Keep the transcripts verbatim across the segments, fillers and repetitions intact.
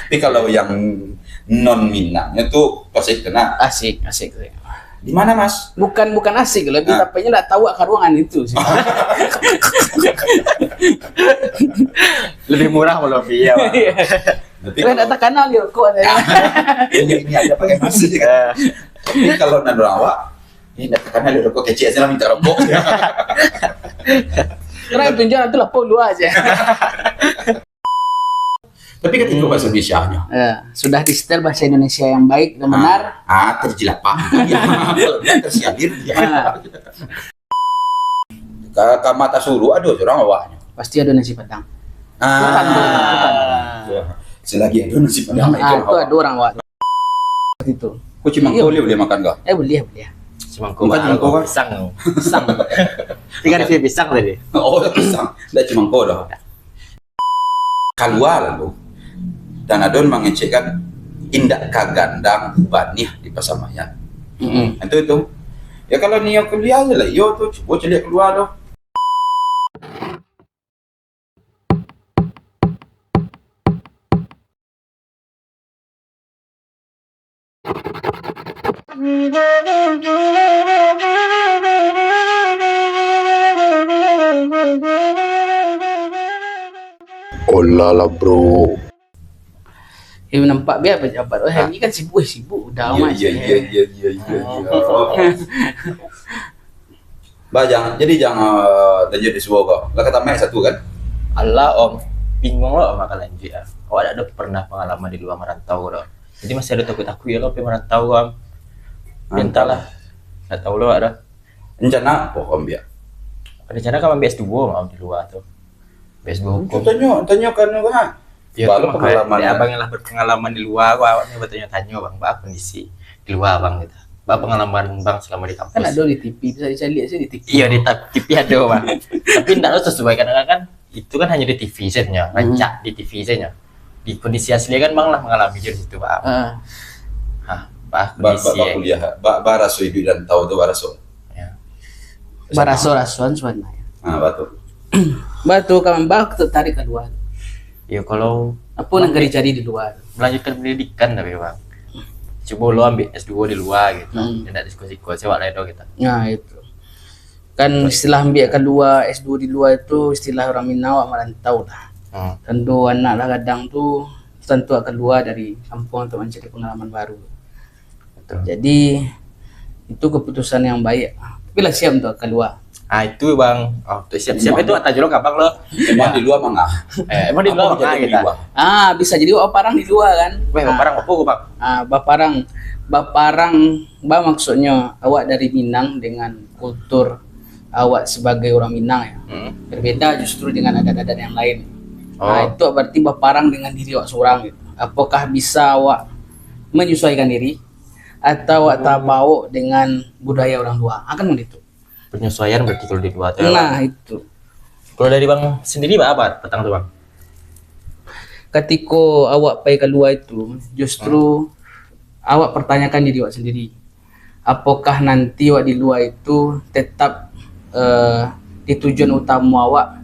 Tapi kalau yang non Minangnyo tu pasti kena. Asik, asik. Di mana, Mas? Bukan, bukan asik, lebih tepatnya ndak tahu ka ruangan itu sih. Lebih murah kalau iya, Pak. Iya. Tapi kalau ndak takana bali rokok. Ini, ini aja pakai masih kan. Tapi kalau nan urang awak, ini ndak takana bali rokok, kecek sajo lah minta rokok. Urang tunjuak tu lah puluah aja. Tapi ketika bahasa Indonesianya. Ya, sudah di-setel bahasa Indonesia yang baik dan benar. Ah, terjilapah. Ya, tersialir. Ya. Ah. Ka, ka mata suruh ado urang awaknyo. Pasti ado nasi padang. Ah. Bukan, bukan, bukan. Selagi ado nasi padang, ah, itu awak. Ado urang awak. Seperti itu. Kok cimangko buliah makan kah? Eh, buliah, buliah. Cimangko. Bukan cimangko kah? Pisang. Pisang. Tinggal di pisang tadi. Oh, pisang. Ndak cimangko doh. Kalua lalu, dan ado nan mangecekkan indak ka gandang baniah di pasamayan. Mm-mm. Itu, itu. Ya, kalau nio kuliah se lah, iyo tu, cubo caliak kalua tu. Olah lah, bro. Eh, nampak biar pejabat. Oh, ini kan sibuk, sibuk. Udah amat. Iya, iya, iya, iya, iya. Bah, jan, jadi jan, eh, lanjuik di suo ko. Lah ka tamaik satu kan? Alah, Om. Bingung lo, Om, akan lanjuik, ah. Awak dak ado pernah pangalaman di lua marantau ko, doh. Jadi masih ado takuik-takuik lo, pai marantau ko, Om. Mantap. Entahlah. Dak tahu lo, awak, doh. Rencana apo, Om, biak? Rencana ka maambiak S dua, Om, di lua tu. S dua hukum. Tanyo, tanyo ka anu, ha? Yo, tu mako, pangalaman, dek abang yang lah berpengalaman di lua, awak, awak ni batanyo-tanyo, Bang, baa kondisi di lua, Bang, gitu. Baa pangalaman Bang selama di kampus? Kan ado di T V, bisa dicaliak sajo di T V. Iyo, di ta-, T V ado, Bang. Tapi ndak lo sesuai, kadang-kadang kan itu kan hanyo di T V sajo, rancak di T V sajo. Di kondisi asli kan Bang lah mangalami jo di situ, Bang. Ah. Hah, baa kondisi, ba, ba, kuliah, ba, baraso iduik di rantau tu, baraso. Ya. Baraso-rasoan sabananyo. Ah, batua. Batua, ka mambao tu tarik kalua. Yo, kalau apo nan ka dicari di lua? Melanjutkan pendidikan tapi, Bang. Cubo lo ambiak S dua di lua gitu. Hmm. Indak diskusi-diskusi awak lai doh gitu. Nah, itu. Kan istilah ambiak kalua S dua di lua itu istilah urang Minang awak marantau lah. Hmm. Tantu anak lah gadang tu, tantu awak kalua dari kampuang tu mancari pangalaman baru. Betul. Jadi, itu keputusan yang baik. Tapi lah siap untuk kalua. Ah, itu, Bang. Oh, untuk siap-siap itu ata jolong ka Abang lo. Emang di lua manga? Eh, emang di lua manga kita? Ah, bisa jadi awak baparang di lua kan? Weh, baparang apo ko, Bang? Ah, baparang, baparang, ba maksudnyo awak dari Minang dengan kultur awak sebagai urang Minang ya. Hmm. Berbeda justru dengan adat-adat yang lain. Oh. Nah, itu berarti baparang dengan diri awak surang gitu. Apakah bisa awak menyesuaikan diri atau awak tabaok dengan budaya urang lua? Akan begitu. Penyesuaian berarti kalau di lua tu, ya, Bang? Nah, itu. Kalau dari Bang sendiri, Bang, apo patang tu, Bang? Katiko awak pai kalua itu, justru awak pertanyakan diri awak sendiri. Apokah nanti awak di lua itu tetap, eh, di tujuan utamo awak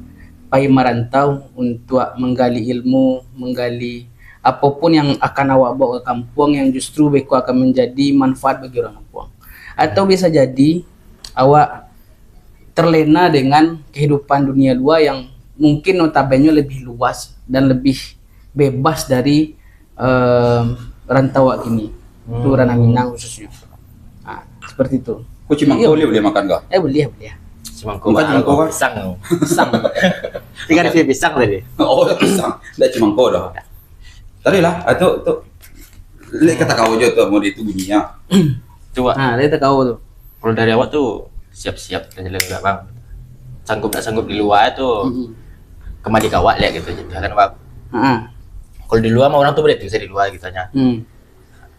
pai marantau untuak manggali ilmu, manggali apo pun yang akan awak baok ka kampuang yang justru beko akan manjadi manfaat bagi urang kampuang? Atau bisa jadi awak terlena dengan kehidupan dunia lua yang mungkin notabene lebih luas dan lebih bebas dari, em, rantau awak kini. Hmm. Tu ranah Minang khususnyo. Ah, seperti itu. Kok cimangko buliah makan kah? Eh, buliah, buliah. Cimangko. Bukan cimangko kah? Pisang. Pisang. Tinggal di pisang tadi. Oh, pisang. Ndak cimangko doh. Tadi lah, ah, tu, tu. Lek kata kau jo tu, mau itu bunyinya. Cubo. Ha, lek kata kau tu. Kalau dari awak tu, siap-siap lah jelas lah, Bang. Sanggup tak sanggup di lua tu, kembali ka awak lah gitu, gitu kan, Bang. Ha. Kalau di lua mah urang tu berarti bisa di lua gitu nya. Hmm.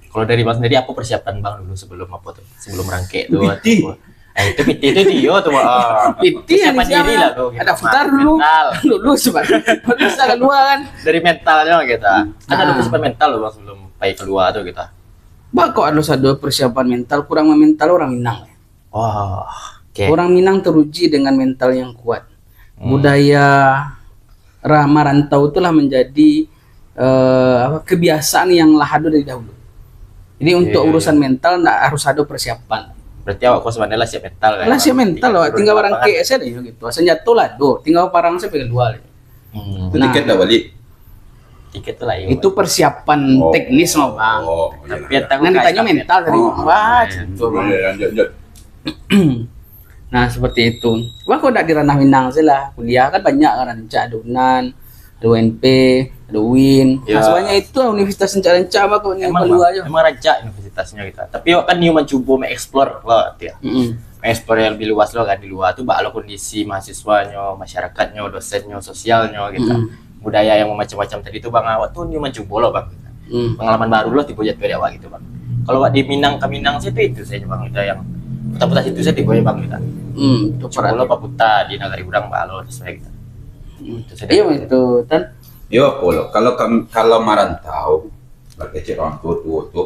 Kalau dari Bang sendiri, apo persiapan Bang dulu sebelum apo tu? Sebelum rangkek tu, P T. Atau apo? Eh, itu P T tu dio tu, Bang. P T yang persiapan diri lah tu, gitu. Daftar dulu. Mental. Lulus, Bang. Baru bisa kalua kan. Dari mentalnyo gitu. Kan ado persiapan mental lo, Bang, sebelum pai kalua tu gitu. Baa kok harus ado persiapan mental, kurang mamental urang Minang. Oh, oke. Urang Minang teruji dengan mental yang kuat. Hmm. Budaya ra-, marantau tu lah menjadi eh, apa, kebiasaan yang lah ado dari dahulu. Jadi, untuk Iya, iya, urusan iya. mental ndak harus ado persiapan. Berarti awak ko sebenarnya lah siap mental, kan? Lah siap mental, Tinggal awak turun tinggal ke lapangan. barangkek saja gitu. Senjata lah ado, tinggal parang saja keluar. Hmm. Itu Nah. tiket dah balik? Tiket tu lah, iya, Itu Bang. persiapan Oh. teknis mah, Bang. Oh, iya, Tapi iya. entah Nan kok ditanyo kayak mental tadi. Oh. Wah, Iya. gitu, Bang. Iya, lanjut, lanjut. Nah, seperti itu. Wah, kok ndak di ranah Minang saja lah. Kuliah kan banyak kan, rancak ado UNAN, ado UNP, ado UIN. Nah, Ya. sebanyak itu lah universitas rancak-rancak, Bang, kok ni Emang, keluar Bang. je. Emang rancak universitasnya gitu. Tapi awak kan nio mancubo, ma-explore lah, gitu ya. Mm-mm. Ma-explore yang lebih luas lah kan di luar tu, baa lo kondisi mahasiswanyo, masyarakatnyo, dosennyo, sosialnyo gitu. Mm-mm. Budaya yang macam-macam tadi tu, Bang, awak tu nio mancubo lo, Bang. Hmm. Pengalaman baru lo tibo jatuah di awak gitu, Bang. Kalau awak di Minang ka Minang situ, itu saja, Bang, kita yang putar-putar situ saja tibo ya, Bang, kita. Hmm, tu Cubo lo paputar di nagari urang, baa lo sesuai gitu. Hmm. Itu saja. Iya, itu, Tan. Yo, apo lo? Kalau kam-, kalau marantau, lah kecek urang tuo-tuo tu,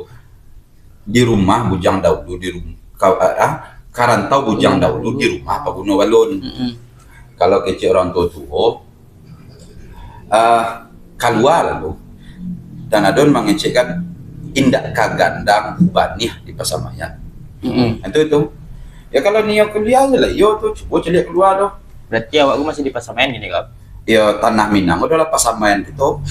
di rumah bujang dahulu, di rum-, ka-, ah, karantau bujang Hmm. dahulu, di rumah paguno balun. Mm-mm. Kalau kecek urang tuo-tuo, ah, kalua lalu. Dan ado mangecekkan indak ka gandang baniah di pasamaian. Mm-mm. Itu, itu. Ya, kalau nio kuliah saja lah, iyo tu, cubo caliak kalua tu. Berarti awak ko masih di pasamaian kini, Kak? Ya, tanah Minang adalah pasamaian kito.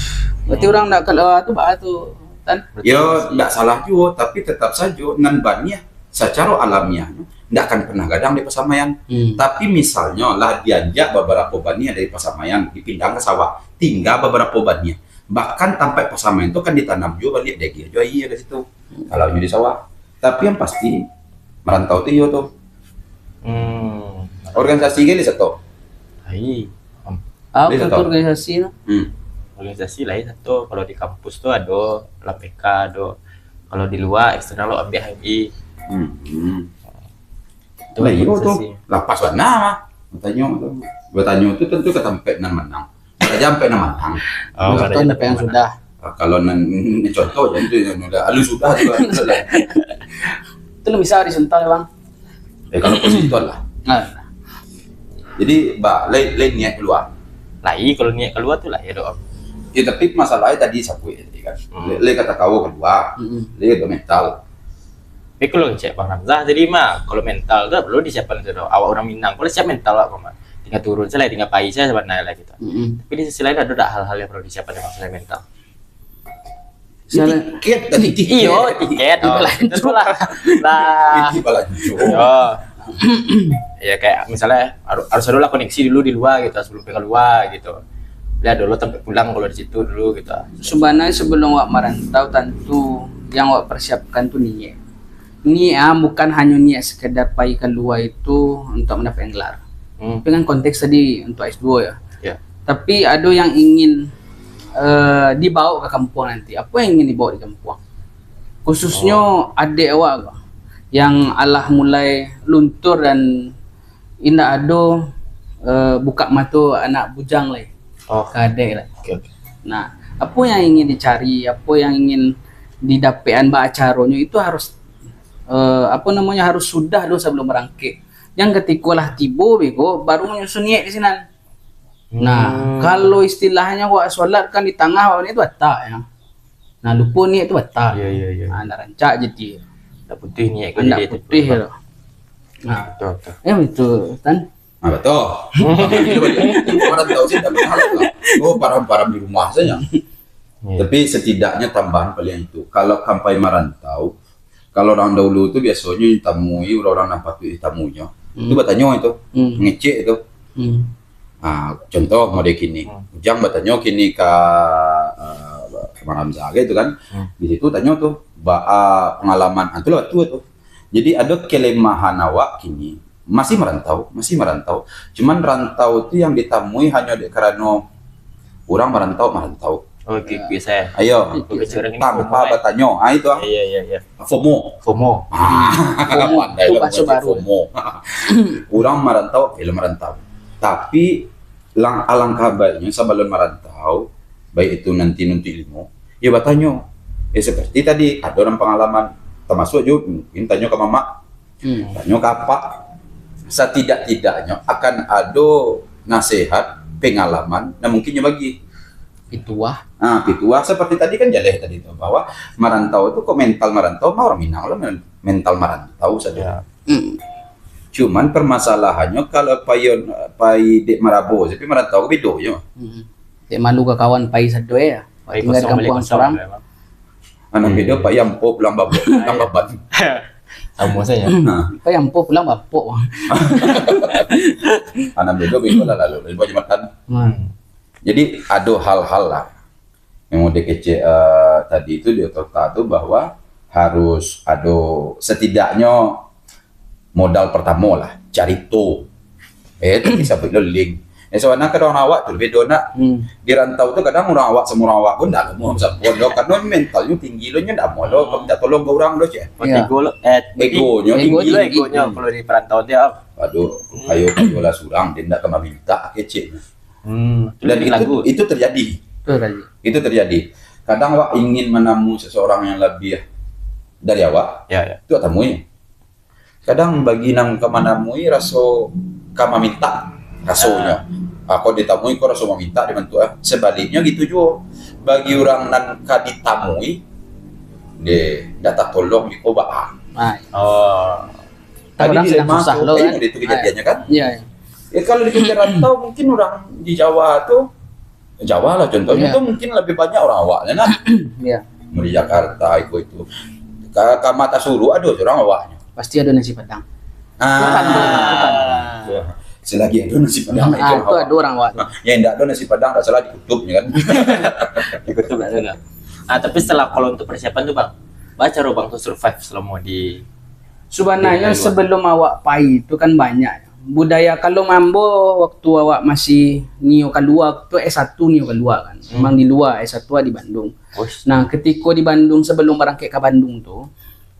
Berarti urang ndak kalua tu, baa tu, Tan? Berarti Yo, masih ndak salah juo, tapi tetap sajo nan baniah sacaro alamiahnyo ndak akan pernah gadang di pasamaian. Hmm. Tapi misalnyo lah dianjak babarapo baniah dari pasamaian, dipindah ka sawah, tingga babarapo baniah. Bahkan tampek pasamaian tu kan ditanam juo baliak, diagiah juo aia ka situ. Kalau nyo di sawah. Tapi yang pasti, marantau tu iyo tu. Hmm. Organisasi gai lai sato? Lai. Apo Lai tu sato? organisasi tu? Hmm. Organisasi lai sato. Kalau di kampus tu ado, lah P K ado. Kalau di lua, eksternal lo ambiak H M I. Hmm. Hmm. Tu Lah, iyo tu. organisasi. Lapas bana mah. Batanyo tu. Batanyo tu tantu ka tampek nan manang. Ka tampek nan manang. Oh, Contoh ka tampek nan sudah. Ah, kalau nan, ni contoh je tu, yang udah alun sudah tu, alun sudah. Tu lah bisa disental, Bang. Eh, kalau posisi tu lah. Nah. Jadi, ba, lai, lai niat kalua. Lai, kalau niat kalua tu lai ado. Ya, tapi masalahnyo tadi sabuik tadi kan. Hmm. Lai, lai kato kau kalua. Mm-mm. Lai ado mental. Tapi kalau cek Bang Hamzah tadi mah, kalau mental tu perlu disiapkan tu. Awak urang Minang, kalau siap mental awak mah. Tinggal turun saja lah, tinggal pai saja sabananyo lah gitu. Mm-mm. Tapi di sisi lain ado dak hal-hal yang perlu disiapkan dalam masalah mental? Ini Salah. tiket tadi, tiket. Iyo, tiket. Oh, Itulah. itu tu lah. Lah. Ini balanjo. Yo. Ya, kayak misalnya harus, harus ado lah koneksi dulu di lua gitu, sebelum ka lua gitu. Lah dulu sampai pulang kalau di situ dulu gitu. Sabananyo sebelum awak marantau, tantu yang awak persiapkan tu niat. Niat, ah, bukan hanyo niat sekedar pai kalua itu untuk mendapatkan gelar. Hmm. Tapi kan konteks tadi untuk S dua ya. Ya. Tapi ado yang ingin, eh, dibawa ka kampuang nanti. Apo yang ingin dibawa di kampuang? Khususnyo Oh. adek awak ko, yang alah mulai luntur dan indak ado, eh, buka mato anak bujang lai. Oh. Ka adek lai. Oke, oke. Nah, apo yang ingin dicari, apo yang ingin didapekan, baa caronyo, itu harus, eh, apo namonyo, harus sudah dulu sabalum barangkek. Jan katiko lah tibo beko, baru manyusun niat di sinan. Nah, Hmm. kalau istilahnyo awak solat kan di tangah, awak niat tu batal, ya. Nah, lupo niat tu batal. Iya, iya, iya. Nah, ndak rancak jadi. Ndak putuih niat ko Ndak jadi tu. putuih tu. Nah. Betul, betul. Ya, betul, Tan. Ah, betul. Orang tahu sih, dah benar lah. Oh, param-param di rumah saja. Iya. Tapi setidaknya tambahan paling itu, kalau kampai marantau, kalau orang dahulu tu biasonyo ditamui orang-orang nan patuik ditamuinyo. Hmm. Tu batanyo itu, Hmm. mangecek itu. Hmm. Ah, contoh model kini. Hmm. Ujang batanyo kini ka, ah, Bang Hamzah gitu kan. Hmm. Di situ tanyo tu, ba, ah, pengalaman. Ah, itulah tu, tu. Jadi, ado kelemahan awak kini, masih marantau, masih marantau. Cuman rantau tu yang ditamui hanyo dek karano urang marantau, marantau. Oh, oke, biasa ya. Ayo. Oke, sekarang ini Tanpa FOMO, eh? batanyo. Ah, itu ah. Iya, iya, iya. FOMO. FOMO. Ah, FOMO. Pandai Itu lah bahaso bahaso baru. FOMO. Urang marantau, elok marantau. Tapi, lang-, alangkah baiknyo sabalun marantau, baik itu nanti nuntuik ilmu, yo batanyo. Ya, seperti tadi, ado urang pangalaman, tamasuk jo mungkin tanyo ka mamak, Hmm. tanyo ka apak. Satidak-tidaknyo akan ado nasehat, pengalaman, nan mungkin nyo bagi. Pituah. Ah, pituah seperti tadi kan jaleh tadi tu, bahwa marantau tu kok mental marantau mah urang Minang lah, men-, mental marantau sajo. Ya. Hmm. Cuman permasalahannyo kalau payon, pai dek marabo, tapi marantau ko bedo nyo. Hmm. Dek malu ka kawan pai sado ya. Pai tinggal di kosong, balik kampuang kosong surang. Anak bedo pai ampo pulang babok, pulang baban. Samo sajo. Nah. Pai ampo pulang babok. Anak bedo bego lah lalu, dari bawah jambatan. Hmm. Jadi, ado hal-hal lah yang udah kecek, eh, tadi tu di otak tu bahwa harus ado setidaknyo modal pertamo lah, carito. Eh, tadi sabuik lo link. Eh, sabananyo kadang awak tu bedo nak. Hmm. Di rantau tu kadang urang awak samo urang awak pun ndak nemu sapo lo, karena mentalnyo tinggi lo, nyo ndak mau lo minta tolong ka urang lo, cek. Ego lo, eh, Egonyo tinggi. Ego lo, egonyo kalau di perantauan tu, ah. Aduh, ayo, ayolah surang, dia ndak ka maminta, kecek. Hmm, dan itu, itu terjadi. Itu terjadi. Itu terjadi. Kadang awak ingin manamu seseorang yang lebih dari awak, ya, ya, itu awak tamui. Kadang bagi nan ka manamui raso ka maminta, rasonyo. Ah, kok ditamui kok raso maminta dibantu, ah. Sebaliknyo gitu juo. Bagi urang nan ka ditamui, deh, ndak tatolong, iko baa. Ah. Oh. Tadi di Lembang tu, kan? Itu kejadiannya, kan? Iya, iya. Ya, kalau di pinggir rantau, mungkin orang di Jawa tu, Jawa lah contohnya, tu mungkin lebih banyak orang awaknya, nah. Iya. Mau di Jakarta, iko itu. Ka, ka Martasuruh ada orang awaknya. Pasti ada nasi Padang. Ah. Bukan, bukan. Wah, selagi ada nasi Padang, itu ada orang awak tu. Yang tidak ada nasi Padang, tak salah di Kutub, ya kan? Di Kutub ada. Ah, tapi setelah, kalau untuk persiapan tu, Bang, baa caro Bang tu survive selama di Subananyo, sebelum awak pai tu kan banyak budaya. Kalau mambo waktu awak masih nio kalua tu, S satu nio kalua kan. Hmm. Memang di lua, S satu di Bandung. Nah, ketiko di Bandung, sebelum barangkek ka Bandung tu,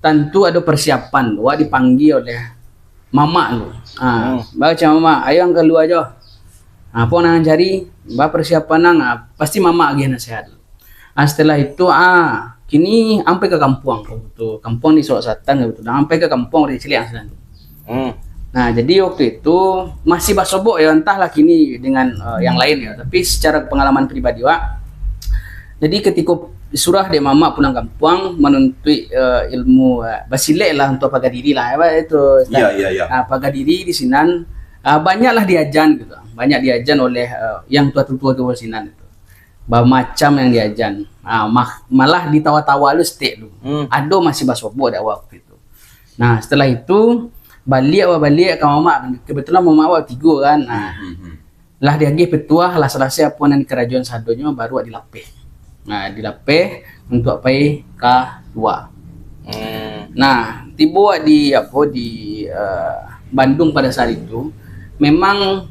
tantu ado persiapan tu, awak dipanggia oleh mamak tu. Ha, hmm, baa caro mamak, "Ayo ang kalua jo." Ha, apo nan ang cari, baa persiapan ang, ha, pasti mamak agiah nasihat. Ah, setelah itu, ah, kini ang pai ka kampuang, gitu. Kampuang di Solok Selatan, gitu. Dan ang pai ka kampuang dari cilik ang sinan tu. Hmm. Nah, jadi waktu itu masih basobok ya, entahlah kini dengan, eh, yang lain ya. Tapi secara pengalaman pribadi, Wak, jadi ketiko surang dek mamak pulang kampuang, manuntuik, eh, ilmu, eh, basilek lah untuk paga diri lah, ya, Wak, itu, Ustaz. Iya, iya, iya. Ah, paga diri di sinan, ah, banyaklah diajan gitu. Banyak diajan oleh, eh, yang tua-tua di sinan itu. Bamacam yang diajan. Ah, mah-, malah ditawa-tawa lu stek lu. Hmm. Ado masih basobok dek awak waktu itu. Nah, setelah itu, baliak awak baliak ka mamak. Kebetulan mamak awak tigo kan. Nah, hmm, hmm, hmm, lah diagiah pituah, lah salasai apo nan dikarajoan sadonyo, baru awak dilapeh. Nah, dilapeh untuak pai ka lua. Hmm. Nah, tibo awak di, apo, di, eh, Bandung pada saat itu, memang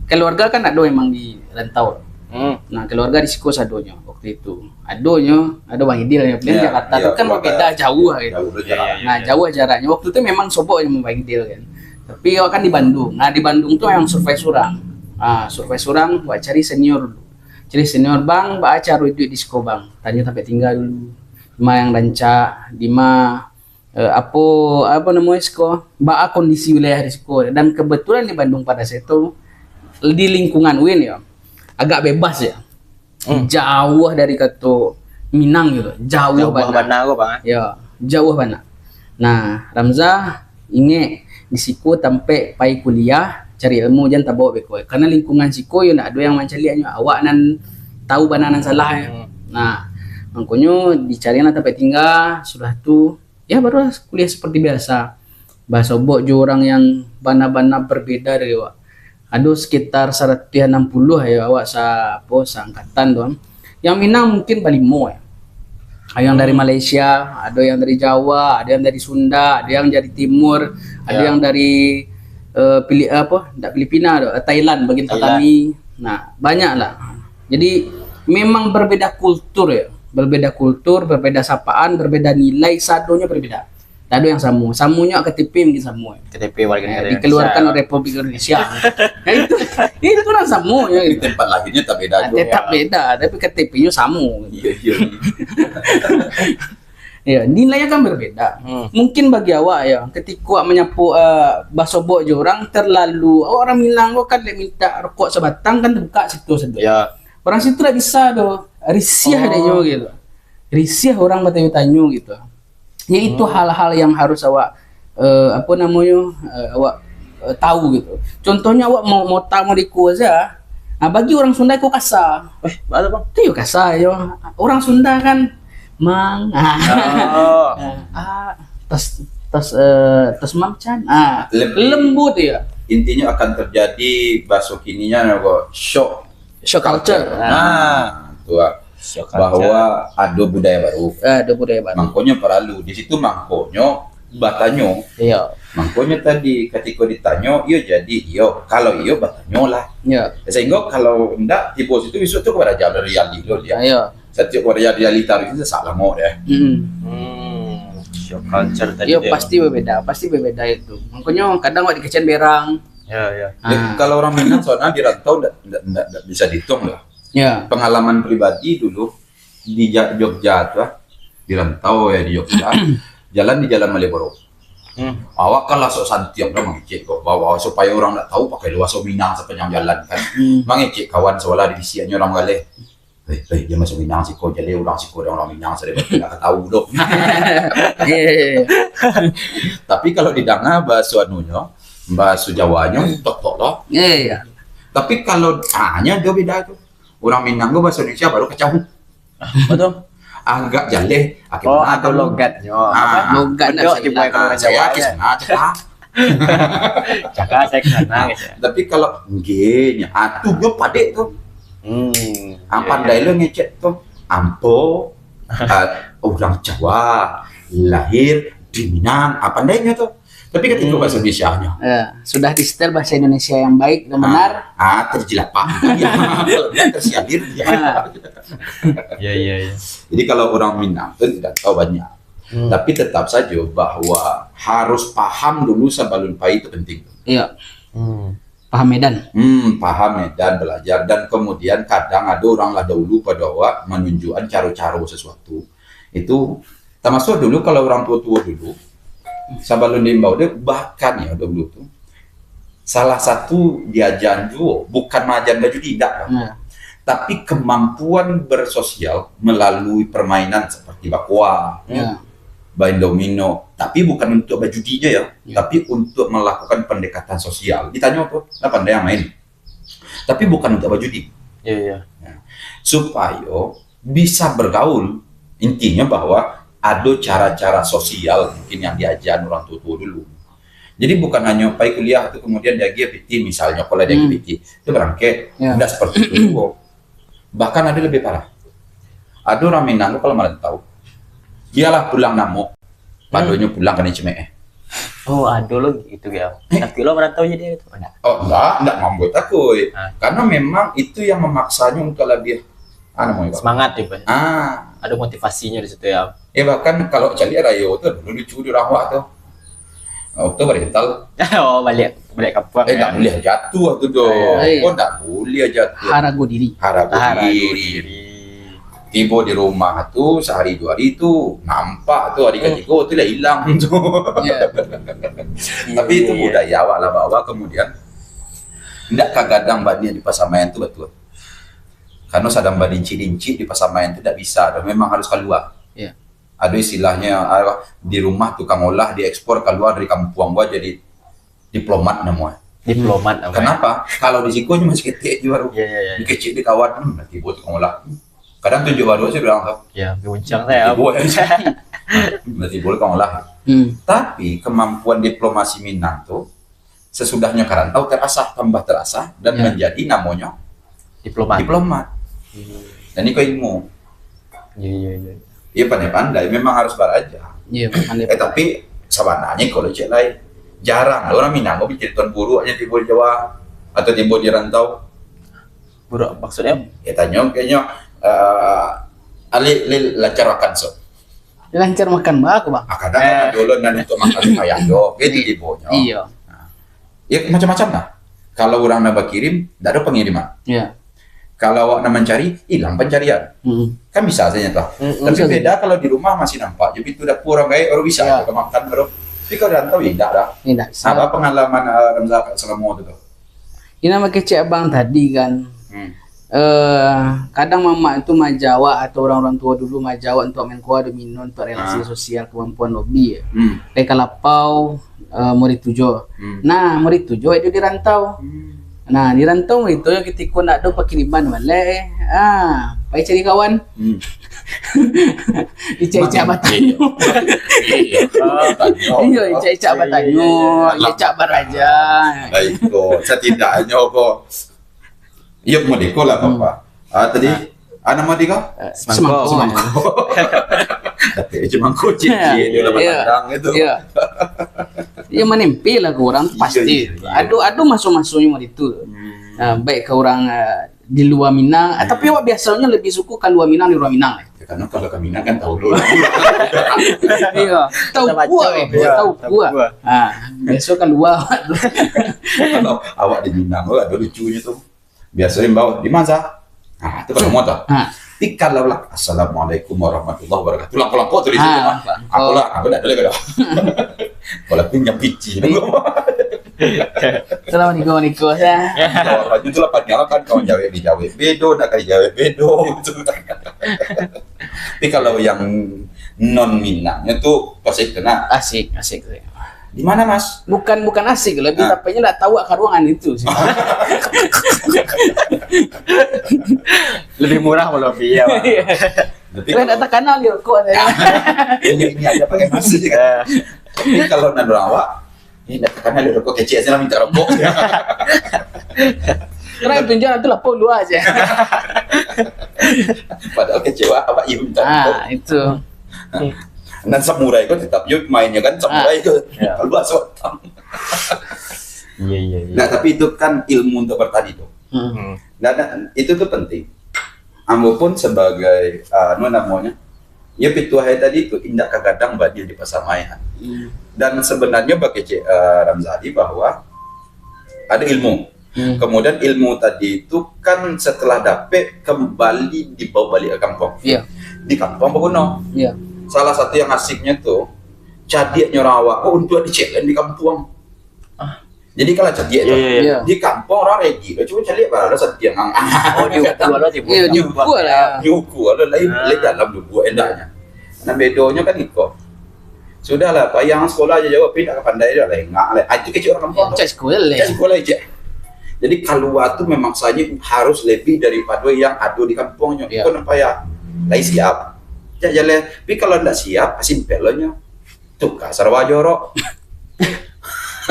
keluarga kan ado memang di rantau. Hmm. Nah, keluarga di siko sadonyo waktu itu. Adonyo, ado Bang Idil nyo, di Jakarta tu kan berbeda, jauh lah gitu. Jauh lah jaraknyo. Nah, jauh jaraknyo. Waktu tu memang sobok jo Bang Idil kan. Tapi awak kan di Bandung. Nah, di Bandung tu memang survive surang. Ah, survive surang, awak cari senior dulu. Cari senior, "Bang, baa caro iduik di siko, Bang?" Tanyo tampek tingga dulu. Di ma yang rancak, di ma, eh, apo, apo namonyo siko, baa kondisi wilayah di siko. Dan kebetulan di Bandung pada saat itu, di lingkungan UIN ya, agak bebas ya. Hmm. Jauh dari kato Minang gitu. Jauh bana. Jauh bana ko, Bang, eh? Ya, jauh bana. Nah, Ramza ingek di siko tampek pai kuliah, cari ilmu, jan tabao beko. Karena lingkungan siko yo ndak ado yang mancaliaknyo. Awak nan tahu bana nan salah. Hmm. Nah, mangkonyo dicarilah tampek tingga, sudah tu, ya, barulah kuliah seperti biasa. Basobok jo urang yang bana-bana berbeda dari awak. Ado sekitar saratuih anam puluah ya awak sa-, apo, saangkatan tu. Yang Minang mungkin balimo ya. Ado yang dari Malaysia, ado yang dari Jawa, ado yang dari Sunda, ado yang dari Timur, ado yang dari, eh, Pili-, apo, ndak Filipina tu, eh, Thailand, bagian Patani. Nah, banyak lah. Jadi, memang berbeda kultur ya. Berbeda kultur, berbeda sapaan, berbeda nilai, sadonyo berbeda. Tak ada yang samo. Samonyo K T P mungkin samo. K T P warga negara Indonesia. Eh, dikeluarkan oleh Republik Indonesia. Ya, itu, itu lah samonyo. Tapi tempat lahirnya tak beda juga. Tetap beda, tapi K T P-nyo samo. Iya, iya. Ya, nilainya kan berbeda. Hmm. Mungkin bagi awak ya, ketika awak manyapo, eh, basobok jo urang terlalu, awak urang Minang ko kan dek minta rokok sabatang kan tabuka situ sajo. Ya. Orang situ ndak bisa tu, risih Oh. dek nyo gitu. Risih orang batanyo-tanyo gitu. Ya, itu Hmm. hal-hal yang harus awak, eh, apa namonyo, eh, awak, eh, tahu gitu. Contohnyo awak mau, mau tamu di ko saja. Nah, bagi orang Sunda ko kasa. Eh, baa tu, Bang? Tu yo kasa yo. Orang Sunda kan, Mang. Ah. Oh. Ah, tas, tas, eh, tas Mang Chan. Ah, Lem- lembut ya. Intinyo akan terjadi bahaso kininyo kok shock Shock culture. Nah, tu lah. Shock culture. Bahwa ado budaya baru. Ah, ado budaya baru. Mangkonyo paralu. Di situ mangkonyo batanyo. Iya. Mangkonyo tadi, katiko ditanyo, iyo jadi iyo. Kalau iyo, batanyolah. Iya. Sehingga kalau ndak, tibo situ, bisuak tu ka baraja dari alih dulu dia. Iya. Satiok ka baraja dari alih taruih itu sasak lamo deh. Hmm. Hmm. Shock culture tadi Iyo, tu ya. pasti berbeda, pasti berbeda itu. Mangkonyo kadang awak dikecekan berang. Ya, ya. Ah. Kalau orang Minang soalnya di rantau ndak, ndak, ndak, ndak bisa dihitung lah. Ya. Pengalaman pribadi dulu di Ja-, Jogja tu, ah, di rantau ya di Jogja, jalan di Jalan Malioboro. Hmm. Awak kan lah sok santiang dah mangecek kok, bahwa supaya orang ndak tahu pakai bahasa Minang sepanjang jalan kan. Hmm. Mangecek kawan sebelah di bisiaknyo orang Galeh. "Eh, eh, jan baso Minang siko, jaleh urang siko, urang Minang, sadang ndak tahu doh." Iya, iya, iya. Tapi kalau didanga bahaso anunyo, bahaso Jawanyo, tok-tok lo. Iya, iya. Tapi kalau, ah, nyo ado beda tu. Urang Minang tu bahaso Indonesia baru kacau. Apa tu? Agak jaleh, akhir Oh, mana ado tu? logatnyo. Ah. Apa? Logat Bedok nak di buai Ah, kalau saya Jawa, akhir ya. sana, cakap. Cakap saya ke sana, gitu. Tapi kalau nggih, ah, tu nyo padek tu. Hmm, Ah, iya, pandai iya. lo ngecek tu. Ambo, ah, urang Jawa, lahir di Minang. Ah, pandainyo tu. Tapi katiko Hmm. bahasa Indonesianyo. Ya, sudah di-setel bahasa Indonesia yang baik dan Ah, benar. ah, terjelapak. Ya, kalau dia tersialir, ya. Ah. Ya, ya, ya. Jadi kalau orang Minang tu tidak tahu banyak. Hmm. Tapi tetap saja bahwa harus paham dulu sebelum pai itu penting. Iya. Hmm. Paham medan. Hmm, paham medan belajar. Dan kemudian kadang ada orang lah dahulu pada awak menunjukkan cara-cara sesuatu. Itu termasuk dulu kalau orang tua-tua dulu, sebelum diimbau dia, bahkan ya dahulu tu, salah satu diajan juo, bukan maajan bajudi, indak lah. Ya. Tapi kemampuan bersosial melalui permainan seperti bakoa, Ya. main domino. Tapi bukan untuk bajudinyo ya, Ya. tapi untuk melakukan pendekatan sosial. Ditanyo tu, "Lah pandai yang main." Tapi bukan untuk bajudi. Ya, ya. Ya. Supayo bisa bergaul. Intinyo bahwa ado cara-cara sosial mungkin yang diajan orang tua-tua dulu. Jadi bukan hanyo pai kuliah tu kemudian diagiah piti misalnyo, kalau diagiah Hmm. piti, itu barangkek. Ya. Ndak seperti itu juo. Bahkan ada lebih parah. Ada orang Minang tu kalau merantau, biarlah pulang namo, Hmm. padonyo pulang ka Cimeeh. Oh, ado lo gitu, Gel. Eh. Takut lo merantau jadi itu, ndak? Oh, ndak, ndak mambuat takut. Ah. Karena memang itu yang memaksanyo untuk lebih, ah, namonyo, Pak? Semangat ya, Pak. Ah. Ada motivasinyo di situ ya. Ya, bahkan kalau caliak rayo tu, dulu lucu di urang awak tu. Oh, tu barental. Oh, baliak, baliak kampuang Eh, ya. ndak buliah jatuah tu doh. Oh, iya. Kau ndak buliah jatuah. Harago diri. Harago Harago diri. diri. Tibo di rumah tu, sehari dua hari tu, nampak tu hari Hmm. katigo tu lah hilang tu. Ya. Tapi itu Iya. budaya awak lah bawa kemudian. Ndak ka gadang banian di pasamaian tu batua. Karena sadang badincik-dincik di pasamaian tu ndak bisa doh. Memang harus kalua. Ya. Ada istilahnyo, ah, di rumah tukang olah, diekspor kalua dari kampuang gua jadi diplomat namonyo. Diplomat apa ya? Kenapa? Kalau di siko nyo masih ketek juo baru. Ya, ya, ya, ya. Dikecek di kawan, hmm, nanti buat tukang olah. Kadang tunjuk baru saja bilang tu. Ya, guncang saya. Tibo ya. Nanti buat tukang olah. Hmm. Tapi kemampuan diplomasi Minang tu sesudahnyo ka rantau terasah, tambah terasah dan Ya. menjadi namonyo Diplomat. diplomat. Hmm. Dan iko ilmu. Iya, iya, iya. Iya, pandai-pandai, memang harus baraja. Iya, pandai-pandai. Eh, tapi sabananyo kalau cek lai, jarang lah urang Minang ko bicaritaan buruaknyo tibo di Jawa atau tibo di rantau. Buruak maksudnya? Ya, tanyo kayaknyo, eh, Ali, Lil, lancar makan, so. Lancar makan bah aku, Bang. Ah, kadang Eh. kan dulu nan untuk makan payah do, gitu Iya. tibonyo. Iya. Nah. Ya, macam-macam lah. Kalau urang nak bakirim, ndak ada pengiriman. Iya. Kalau awak nak mancari, hilang pencarian. Mm-mm. Kan bisa saja toh. Mm-mm. Tapi Bisa beda saja. kalau di rumah masih nampak je pintu dapur urang gaek, baru bisa Iya. aja makan, baru. Tapi kalau di rantau, ya indak dah. Indak bisa. Apa pengalaman, ah, Ramza selama tu tu? Ini nama kecek abang tadi kan. Hmm. Eh, kadang mamak tu maaja awak atau urang-urang tuo dulu maaja awak untuak main koa, domino, untuak relasi Ah. sosial, kamampuan hobi. Hmm. Lai ka lapau, eh, murid tujuh. Hmm. Nah, murid tujuh itu di rantau. Hmm. Nah, di rantau murid tujuh, ketiko ndak ado pakiriman baleh, ah, pai cari kawan. Hmm. Icak-icak Makin batanyo. Iyo, icak-icak batanyo, icak-icak baraja. Baik, ko. Setidaknyo ko. Iyo, modeko lah, Hmm. Bapak. Ah, tadi, Ah. ah, nama dia kau? Eh, Semangko. Semangko. Tapi cuma kucing, Iyo. Dia lah Iyo. Batandang itu. Iyo. Iyo, manimpi lah ke urang tu Iyo, pasti. Iyo, iyo. Ado, ado maso-masonyo mah itu. Hmm. Ah, baik ke urang, ah, di luar Minang, ah, tapi Hmm. awak biasonyo lebih suko ka luar Minang, di luar Minang lah. Ya, karena kalau ka Minang kan tahu dulu. Iyo, tahu Macam-macam. kuah, eh. Iyo, Tahu tahu kuah. kuah. Ah, biaso ka luar. Kalau awak di Minang, oh, ado lucunyo tu. Biaso imbau, "Di mana, Sa?" Ah, tu kalau motor. Ah. Di kalau lah, "Assalamualaikum warahmatullahi wabarakatuh." Langkok-langkok tu di situ, Ah, kan. langkok. Apalah, aku ndak ada lagi dah. Walaupun nyampici. Iya. Assalamualaikum, waalaikumsalam. Jawabannya tu lah panjang lah kan, kawan jawab dijawab bedo, nak kali jawab bedo, gitu. Tapi kalau yang non Minangnya tu pas itu nah. Asik, asik, asik. Di mana, Mas? Bukan, bukan asik, lebih Ah. tepatnya ndak tahu ka ruangan itu sih. Lebih murah kalau via, Pak. Iya. Tapi Lah, kalau ndak takana dia kok. Ini, ini aja pakai masih kan. Eh. Tapi kalau nan urang awak, ini ndak takana dia rokok kecil, saya minta rokok. Karena tunjuk tu lapor luar aja. Padahal kecewa awak, iya minta rokok. Ah, itu. Nan samurai ko tetap yo mainnya kan samurai Ah, ko. Ya. Kalau bahasa Batam. Iya, iya, iya. Nah, tapi itu kan ilmu untuk bertani tu. Hmm. Hmm. Nah, nah, itu tu penting. Ambo pun sebagai, ah, anu namanya, ya pituah tadi tu indak kagadang badi di pasar main. Hmm. Dan sebenarnya bagi Cik, ah, Ramzali bahwa ada ilmu. Hmm. Kemudian ilmu tadi tu kan setelah dapek kembali dibawa balik ke kampung. Iya. Di kampung baguno. Iya. Salah satu yang asiknya tu, cadiaknyo urang awak ko untuk di-challenge di kampung. Ah. Jadi kalau cadiak Iya, tu, iya, iya. Iya. di kampung urang ready, cuma cadiak baru lah santiang. Oh, diukur lah, Iya, diukur. diukur lah. Diukur lah, lain, Ah. lain dalam dibuat endaknya. Nah, bedonyo kan iko. Sudahlah, payah sekolah aja jauah, tapi tak pandai dah lah, engak lah. Ah, itu kecil urang kampung tu. Cak sekolah lah. Cak sekolah je. Jadi, kalua tu memang saja harus lebih daripada yang ada di kampungnyo. Ya. Kau nampak ya? Lai siap. Cak jalan. Tapi kalau ndak siap, simpel lah nyo. Tukar sarwa jorok.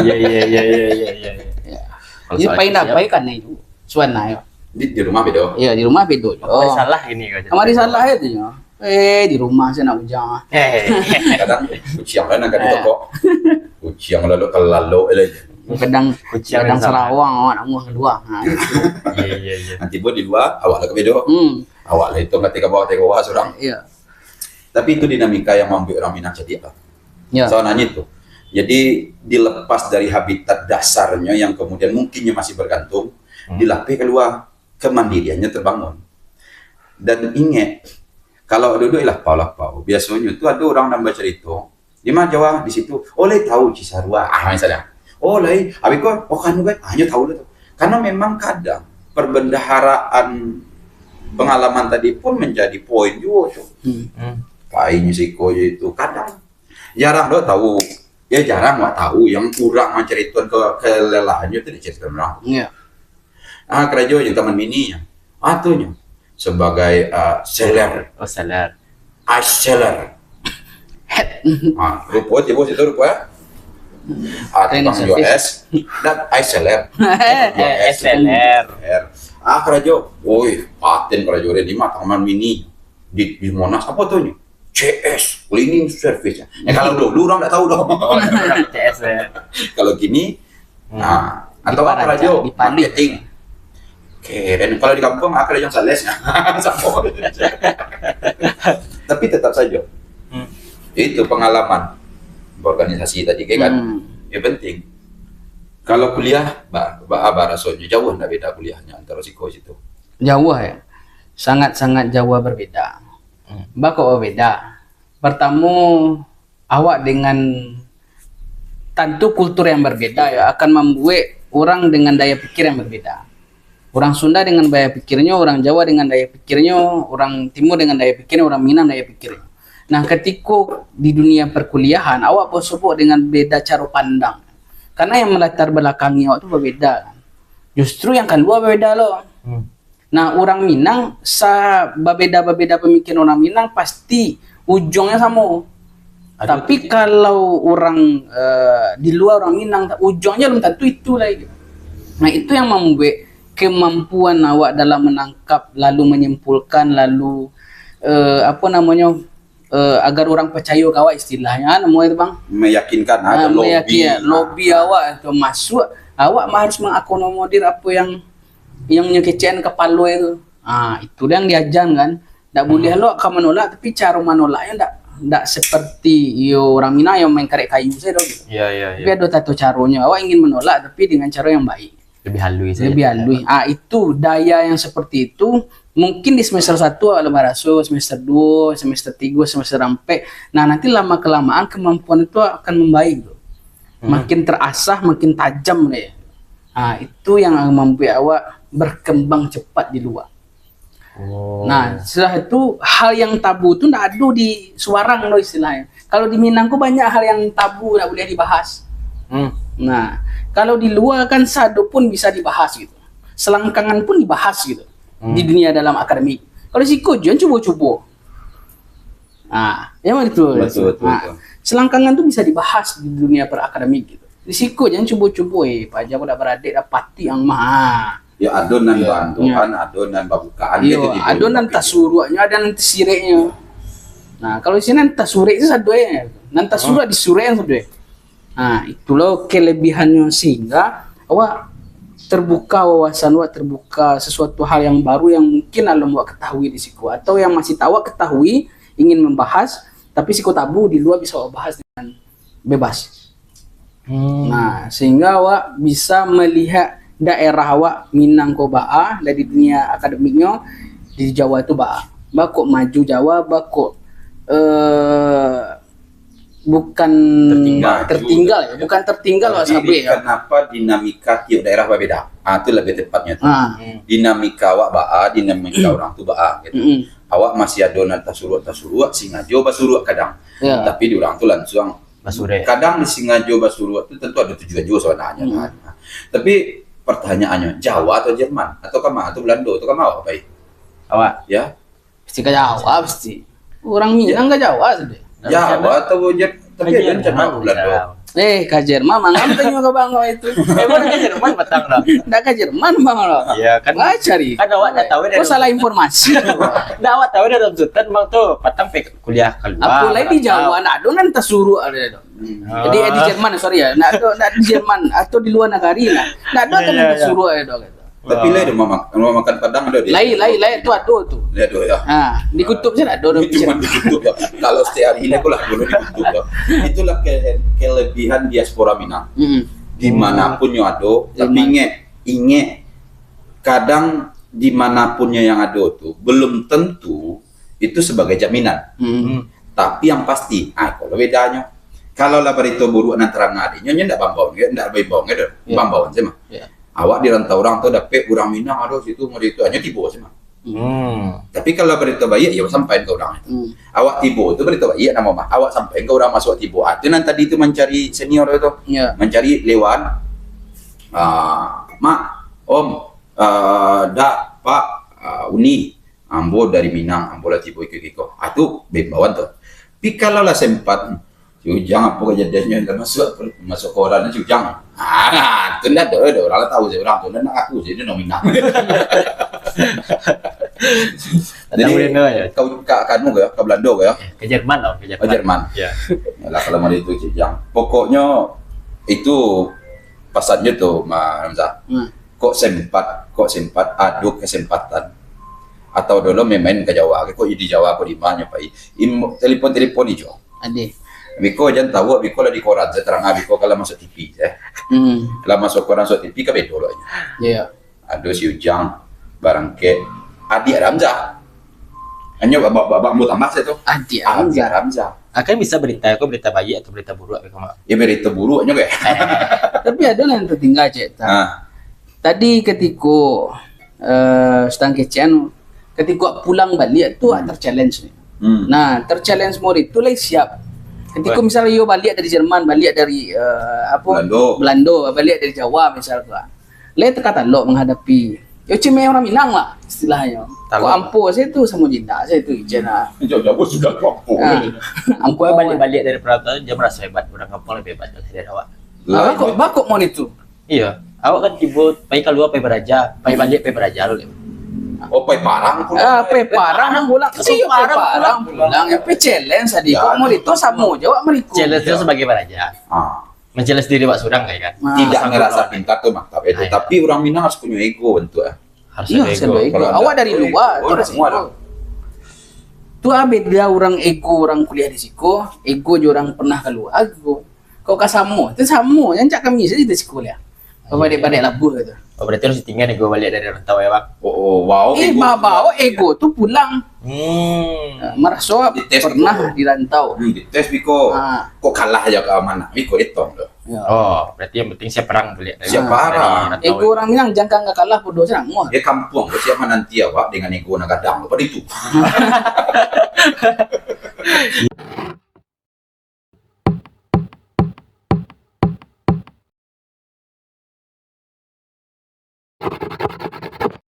Iya, iya, iya, iya, iya, iya, iya. Ya. Kalau Ini soal paling siap. dapat kan itu. Suan lah, ya. Di, di rumah bedo. Iya, di rumah bedo. Apa Oh. salah ini kau Kamari cakap? salah itu, ya. Eh, di rumah saya nak ujang. Eh. Kadang kuciang kan angkat di Eh. toko. Kuciang lalu kalau lalu eh. Kadang Kuciang kadang yang salah. Sarawang awak nak muah keluar. Ha. Iya, iya, iya. Nanti buat di luar, awak lah ke bedo. Hmm. Awak lah itu nggak tiga bawah, tiga bawah seorang. Iya. Tapi itu dinamika yang mambuat orang Minang cadiak lah. Ya. Soalnya itu. Jadi dilepas dari habitat dasarnya yang kemudian mungkinnya masih bergantung, Hmm. dilapih keluar, kemandiriannya terbangun. Dan ingat, kalau duduk lapau-lapau, biasanya tu ada orang nambah cerita, "Di mana Jawa?" "Di situ." "Oh, lai tahu Cisarua." Ah, misalnya. "Oh, lai." Habis ko, "Oh, kanu kan." Ah, nyo tahu lah tu. Karena memang kadang perbendaharaan pengalaman tadi pun menjadi poin juga tu. Hmm. Hmm. Painnya siko je itu. Kadang jarang doh tahu. Ya, jarang wak tahu yang kurang menceritakan ke-, kelelahannya tu diceritakan orang. Iya. Ah, kerja je taman mini. Ah, tu nyo. Sebagai, ah, seller. Oh, seller. Ice seller. Ah, rupa tiba situ rupa. Ah, Cleaning tukang jual service. Es dan ice seller. Jual Eh, es. es seller. Ah, kerja. Woi, paten kerja dia di mah taman mini. Di, di Monas apa tu nyo? C S, cleaning service. Ya, kalau dulu orang nggak tahu dong. C S ya. Kalau kini, Hmm. nah, atau apa Diparancak, rajo? Dipalik. Marketing. Keren. Kalau di kampung, apa rajo sales? Sama. Tapi tetap saja. Hmm. Itu pengalaman organisasi tadi, kan? Hmm. Ya, penting. Kalau kuliah, ba, ba, ba, rasanya jauh ndak beda kuliahnya antara siko situ. Jauh, ya. Sangat-sangat jauh berbeda. Hmm. Bako beda. Pertamo, awak dengan tantu kultur yang berbeda, ya, akan mambuek urang dengan daya pikir yang berbeda. Urang Sunda dengan daya pikirnyo, urang Jawa dengan daya pikirnyo, urang Timur dengan daya pikirnyo, urang Minang daya pikirnyo. Nah, katiko di dunia perkuliahan, awak basobok dengan beda caro pandang. Karena yang melatar belakangi awak tu babeda. Justru yang kalua babeda lo. Hmm. Nah, urang Minang, sa-, babeda-babeda pamikiran urang Minang, pasti ujuangnyo samo. Tapi kalau urang, eh, di lua urang Minang, ujuangnyo alun tantu itu lai. Nah, itu yang mambuek kemampuan awak dalam menangkap, lalu menyimpulkan, lalu, eh, apo namonyo, eh, agar urang pacayo ka awak, istilahnyo, ah, namo itu, Bang? Meyakinkan, ah, ada lobby. Meyakin, lobby awak tu masuak, awak mah harus mengakomodir apo yang, yang nyo kecekan kapalo itu. Ah, itu yang diajan kan. Ndak buliah lo ka manolak, tapi caro manolaknyo ndak, ndak seperti yo urang Minang yang main karek kayu sajo gitu. Iya, iya, iya. Tapi ado tato caronyo. Awak ingin menolak tapi dengan caro yang baik. Lebih halus sajo. Lebih halus. Ah, itu daya yang seperti itu mungkin di semester satu awak lah maraso, semester dua, semester tiga, semester empat. Nah, nanti lama kelamaan kemampuan itu akan membaik tu. Hmm. Makin terasah, makin tajam deh. Ah, itu yang mambuek awak berkembang cepat di lua. Oh. Nah, sudah itu hal yang tabu tu ndak ado di suarang lo istilahnyo. Kalau di Minang ko banyak hal yang tabu ndak buliah dibahas. Hmm. Nah, kalau di lua kan sado pun bisa dibahas gitu. Selangkangan pun dibahas gitu. Hmm. Di dunia dalam akademik. Kalau siko jan cubo-cubo. Ah, yang mana tu? Betul, betul, nah, betul. Selangkangan tu bisa dibahas di dunia per akademik gitu. Di siko jan cubo-cubo, eh, paja ko dak baradek, dak pati ang mah. Ya, ado nan baantukan, ado nan babukaan, iyo, gitu, ado nan tasuruaknyo, ado nan tasireknyo. Nah, kalau di siko nan tasurek tu sado, eh. Nan tasuruak disurek sado, eh. Nah, itulah kelebihannyo sehingga awak terbuka wawasan awak, terbuka sesuatu hal yang baru yang mungkin alun awak ketahui di siko, atau yang masih awak ketahui, ingin membahas, tapi siko tabu di lua bisa awak bahas dengan bebas. Hmm. Nah, sehingga awak bisa melihat daerah awak Minang ko baa, dari dunia akademiknyo di Jawa tu baa. Baa kok maju Jawa, baa kok, eh, bukan tertinggal. Tertinggal, ya, bukan tertinggal awak sabuik, ya. Kenapa dinamika tiap daerah berbeda? Ah, itu lebih tepatnya tu. Ah. Dinamika awak baa, dinamika orang tu baa, gitu. Mm-mm. Awak masih ado nan tasuruak-tasuruak, singajo basuruak kadang. Ya. Tapi di urang tu langsung basurek. Kadang disingajo basuruak tu tentu ado tujuan juo sabananyo, kan. Tapi pertanyaannyo, Jawa atau Jerman? Atau kama? Atau Belando? Atau kama awak pai? Awak? Ya. Pasti ka Jawa, pasti. Urang Minang ka Jawa sudah. Jawa atau Jer-, tapi ado Jerman, Belando. Eh, ka Jerman, mangam tanyo ka Bang itu. Emang ka Jerman patang dah? Ndak ka Jerman, Bang, lo. Iya, kan. Wah, cari. Kan awak ndak tahu. Kau salah informasi. Ndak, awak tahu dari Sultan, Bang, tu patang pe kuliah kalua. Apo lai di Jawa, ndak ado nan tasuruak ado tu. Hmm. Jadi, eh, di Jerman, sorry ya. Ndak ado, ndak di Jerman atau di luar nagari lah. Ndak ado nan tasuruak ado gitu. Tapi lai ado mamak-, makan Padang ado di. Lai, lai, lai tu ado tu. Lai ado, ya. Ha, di Kutub sajo ado, ado. Cuma di Kutub, ya. Kalau setiap hari ini aku lah dulu di Kutub, ya. Itulah ke-, kelebihan diaspora Minang. Mm-mm. Dimanapun nyo ado, tapi ingek, ingek, kadang dimanapun nyo yang ado tu, belum tentu itu sebagai jaminan. Mm. Tapi yang pasti, ah, kalau bedanyo, kalau lah barito buruak nan tarang ado, nyo, nyo ndak bambaun, ndak baimbau, ndak bambaun sajo mah. Ya. Awak di rantau urang tu dapek urang Minang ado situ, ado itu, hanyo tibo sajo mah. Hmm. Tapi kalau barito baiak, yo sampaian ka urang itu. Hmm. Awak tibo tu barito baiak namo mah. Awak sampaian ka urang masuak tibo. Ah, tu nan tadi tu mancari senior tu. Ya. Mancari Lewan. Ah, Mak, Om, ah, Dak, Pak, ah, Uni. Ambo dari Minang, ambo lah tibo iko-iko. Ah, tu baimbauan tu. Tapi kalau lah sempat, si Ujang apo kajadiannyo, lah masuak, masuak koran si Ujang. Ah, tu ndak ado, ado urang lah tahu si urang tu, ndak nak ngaku si, dia urang Minang. Jadi, ka, ka, ka anu ka, ka Belando ka? Ka Jerman lah, ka Jerman. Oh, Jerman. Ya. Yalah, kalau model itu, si Ujang. Pokoknyo, itu pasannyo tu, Mas Hamzah. Hmm. Kok sempat, kok sempat ado kesempatan atau dulu main-main ka Jawa, kok di Jawa, kok di ma nyo pai. Im-, telepon-telepon ijo. Ade. Biko jan tahu, biko lah di koran, satarang, ah, biko kalau masuk T V, eh. Hmm. Kalau masuk koran, masuk T V, kan bedo lo. Iya. Ado si Ujang, barangkek, adiak Ramzah. Hanyo babak, babak ambo tambah sajo tu. Adiak Ramzah. Akan bisa berita ko, berita baiak atau berita buruak ko, Mak? Ya, berita buruaknyo, kan? Tapi ado lah yang tertinggal, cek. Ah. Tadi katiko eh, Sutan Kecekan, katiko pulang baliak tu, hmm, terchallenge ni. Hmm. Nah, terchallenge mode tu lai siap. Katiko misalnya yo baliak dari Jerman, baliak dari, eh, apa? Belando. Belando, baliak dari Jawa misal tu. Lai teka talok menghadapi. Yo cemeh orang Minang lah istilahnyo. Kok ampo sajo tu samo jindak sajo tu ijen lah. Jauh-jauh sudah tu ampo. Ah, ampo. Baliak-baliak dari perantauan, dia merasa hebat. Orang kampung lebih hebat dari awak. Lah, bakok, bakok mode tu. Iyo, awak kan tibo, pai kalua, pai baraja, pai baliak, pai baraja lo. Oh, pai parang pulang. Ah, pai parang pulang. Iyo, pai parang pulang. Yang pai challenge tadi, kok mode tu samo jo awak mariko. Challenge tu sebagai baraja. Ah. Mencari diri awak surang, kan? Tidak merasa pintar tu mantap itu. Tapi orang Minang harus punya ego untuk, eh. Harus ego. Awak dari luar, orang semua ada. Tu ah beda orang ego orang kuliah di siko, ego jo orang pernah kalua, ego. Kok ka samo? Tu samo, rancak kami sajo di siko lah. Pabaliak-baliak labuah tu. Oh, berarti harus ditinggal ego baliak dari rantau ya, Bang? Oh, oh, wow. Eh, bawa ego tu pulang. Hmm. Ah, maraso pernah di rantau. Hmm, dites biko. Ah. Kok kalah aja ka mana? Biko ditong tu. Ya. Oh, berarti yang penting siap perang tu, lihat. Siap perang. Ego orang Minang jangka nggak kalah, bodoh siang. Wah. Di kampuang tu siap mananti awak dengan ego nan gadang tu. Padi tu.